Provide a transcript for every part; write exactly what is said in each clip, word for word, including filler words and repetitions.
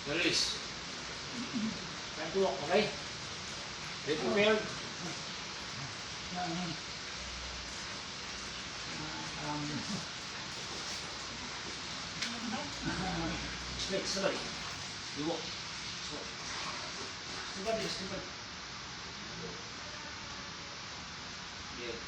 Alis. Time to walk, okay? Be prepared. Straight, sabay. You walk. Sabay, sabay. Yeah.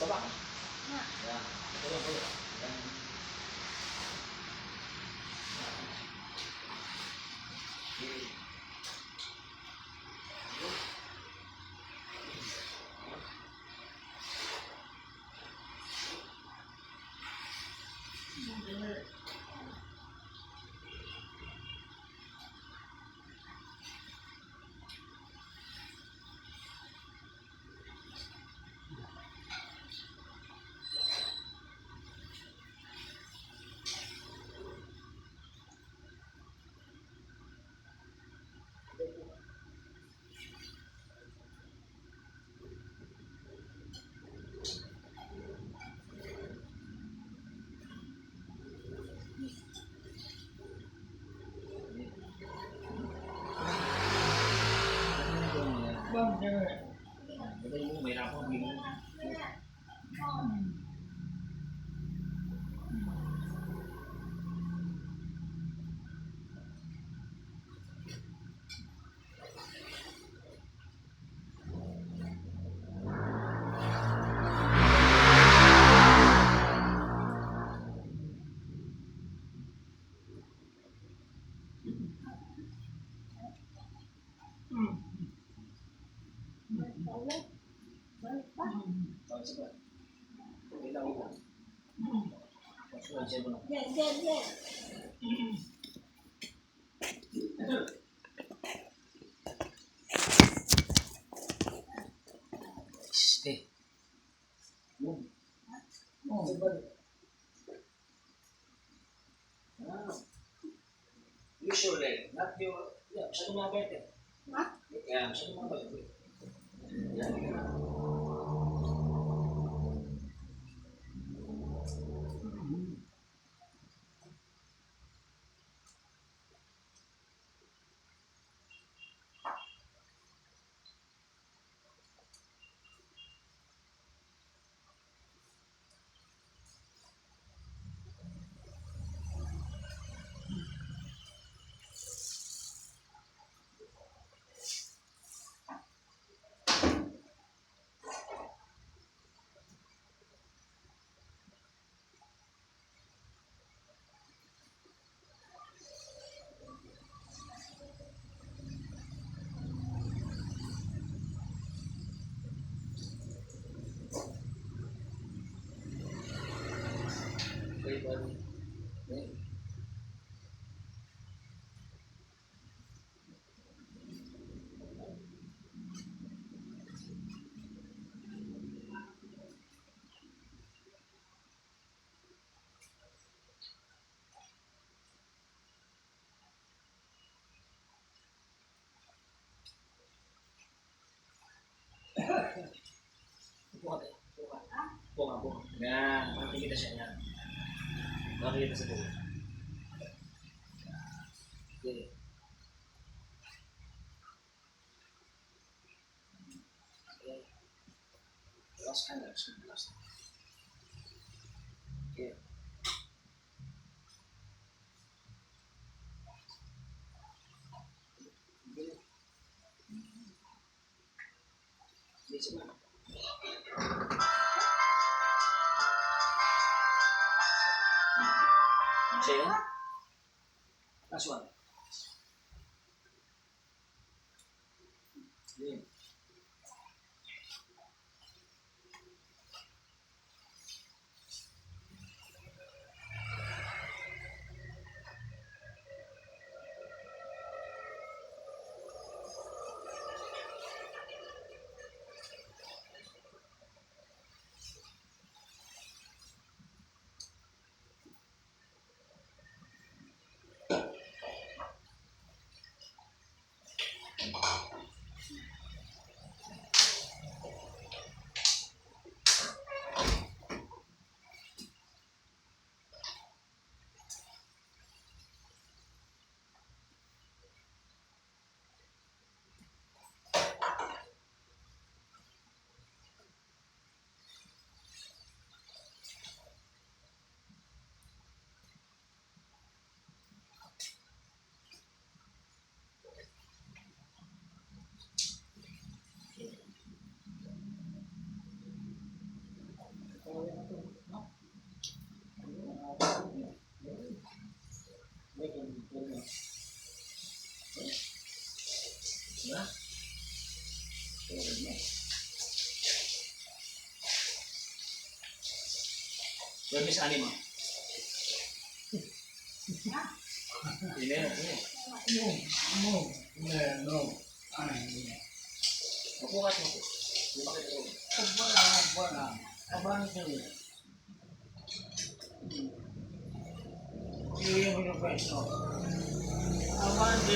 Baba. Yan. Stay. Usually, not your, yeah, masyado mabait eh. Ha? Yeah, masyado mabait eh. Yeah. Bunga, bunga. Bunga, bunga. Yan, makikita siya, yan. Makikita sa bunga. Okay. Okay. Last time, last time, last time. Okay. Siya yun? Last one. Yun. Where is Anima? Ini, ini. No, no, no. Ay, ini. Opo, opo. Opo, opo. Abante. Iya, punya pwesto. Abante.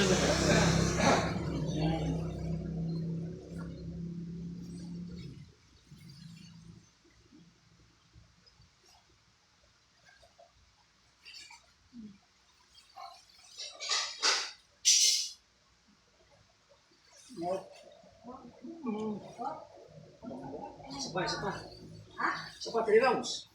Isa pa, isa pa. Isa pa, three rounds.